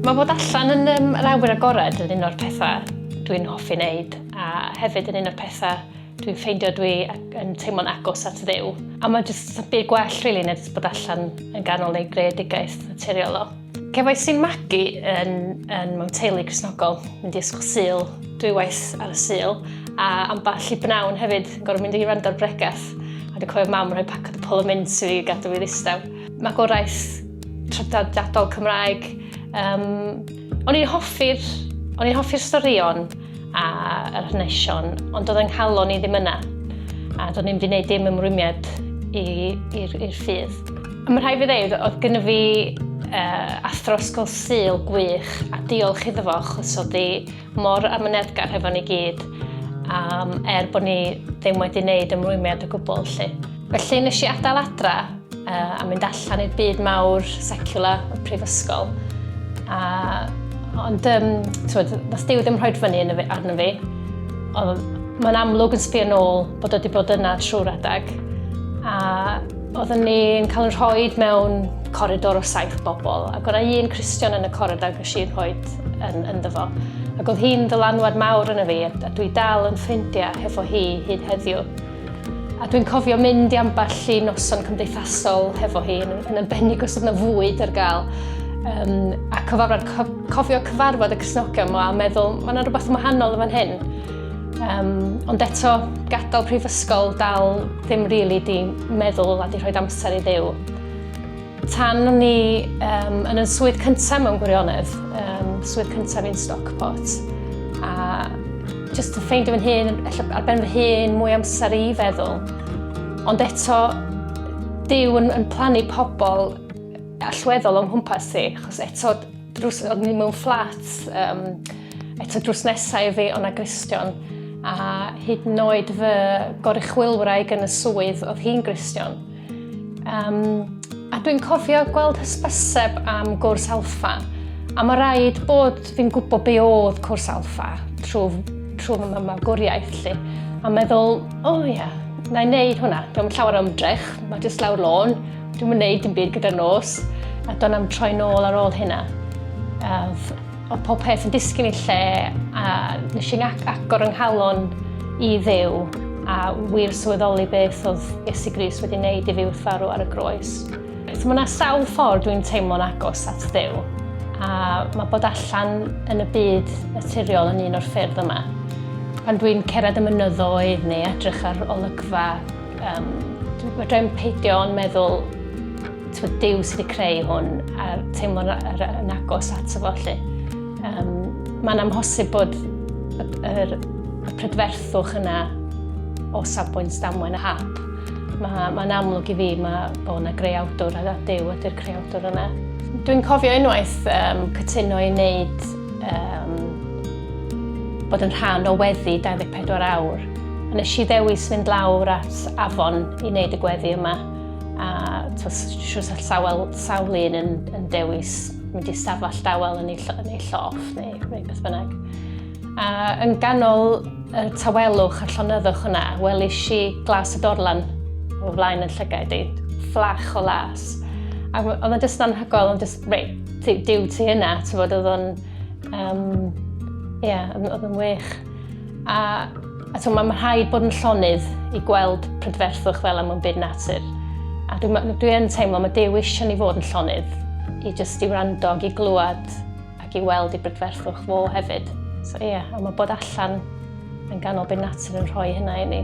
Mae bod allan yn um, yr awyr agored yn un o'r pethau dwi'n hoffi wneud a hefyd yn un o'r pethau dwi'n ffeindio dwi yn teimlo'n agos at Dduw. A mae jyst byd gwell rili na jyst bod allan yn ganol ei greadigaeth naturiol o. Cefais i'n magu yn, yn mewn teulu Cristnogol, mynd i ysgol Sul, dwywaith ar y Sul, a ambell i bnawn hefyd, yn gorfod mynd i wrando ar bregeth. A dwi'n cofio mam yn rhoi paced o Polo Mints i fi i gadw fi ddistaw. Magwraeth traddodiadol Cymraeg. Um, o'n i'n hoffi'r o'n i'n hoffi'r straeon a yr hanesion, ond oedd yng nghalon i ddim yna. A do'n i'm wedi gwneud dim ymrwymiad i'r ffydd. A mae rhaid fi ddeud, oedd gynnu fi uh, athro ysgol Sul gwych, a diolch iddo fo, achos oedd hi mor amyneddgar hefo ni gyd, um, er bod ni ddim wedi wneud ymrwymiad o gwbl. Lly. Felly nes i adael adra a mynd allan i'r byd mawr secular o'r prifysgol. A, ond, um, twyd, nath Duw ddim rhoi fyny yn y, arno fi. Oedd, mae'n amlwg yn sbio nôl bod wedi bod yna trwy'r adeg. A oedden ni'n cael yn rhoi mewn coridor o saith bobl, ac oedd un Cristion yn y coridor ges i'n rhoi yn, ynddo fo. Ac oedd hi'n ddylanwad mawr yn y fi, a dwi dal yn ffrindiau hefo hi hyd heddiw. A dwi'n cofio mynd i ambell i noson cymdeithasol hefo hi, yn, yn arbennig os oedd yna fwyd ar gael. Um, a cyfarfod, cofio cyfarfod y Cristnogion yma a meddwl, mae yna rhywbeth yn wahanol yn fan hyn. Um, ond eto, gadael prifysgol dal ddim rili really di meddwl a di rhoi amser i Dduw. Tan o'n i um, yn y swydd cyntaf mewn gwirionedd, um, swydd cyntaf fi'n Stockport, a just yn ffeindio fy hun, ar ben fy hun, mwy amser i feddwl. Ond eto, Duw yn, yn plannu pobl allweddol o'n nghwmpas i, achos eto drws, o'n i mewn fflat, um, eto drws nesau i fi, o'na Gristion, a hyd yn oed fy goruchwylwraig yn y swydd, oedd hi'n Gristion. Um, a dwi'n cofio gweld hysbyseb am gwrs alffa, a mae rhaid bod fi'n gwybod be oedd cwrs alffa trwy, trwy fy magwriaeth lle. A meddwl, o oh, ia, yeah, na i wneud hwnna. Dwi'n llawer o ymdrech, mae jyst lawr lôn, dwi'n mynd wneud dim byd gyda'r nos, a do'n am troi nôl ar ôl hynna. Oedd pob peth yn disgyn i lle a nes i'n agor yng nghalon i Dduw a wir sylweddoli beth oedd Iesu Grist wedi wneud i fi wrth farw ar y groes. So mae yna sawl ffordd dwi'n teimlo'n agos at Dduw a mae bod allan yn y byd naturiol yn un o'r ffyrdd yma. Pan dwi'n cerdded y mynyddoedd neu edrych ar olygfa, um, fedra i'm peidio ond meddwl Tibod, Duw sydd wedi creu hwn a teimlo'n yn agos ato fo, 'lly. Um, Mae'n amhosib bod y, yr, y prydferthwch yna o safbwynt damwain a hap. Mae'n ma amlwg i fi mae bod yna greawdwr a Duw ydy'r creawdwr yna. Dwi'n cofio unwaith um, cytuno i wneud um, bod yn rhan o weddi 24 awr. A nes i ddewis fynd lawr at afon i wneud y gweddi yma. A siwr sa sawl, sawl un yn, yn dewis mynd i stafell dawel yn ei, yn ei lloff neu, neu beth bynnag. A yn ganol y tawelwch a'r llonyddwch yna, welis i glas y dorlan o flaen yn llygaid i, fflach o las. A oedd o'n jyst anhygoel, oedd jyst, reit, Duw ti yna, ti'n bod, oedd o'n, um, yeah, oedd o'n wych. A A t'mo' ma' ma' rhaid bod yn llonydd i gweld prydferthwch fel 'a mewn byd natur. A dwi ma- dwi yn teimlo ma' Duw isio ni fod yn llonydd i jyst i wrando ag i glwad ac i weld 'i brydferthwch fo hefyd. So ie, a ma' bod allan yn ganol byd natur yn rhoi hynna i ni.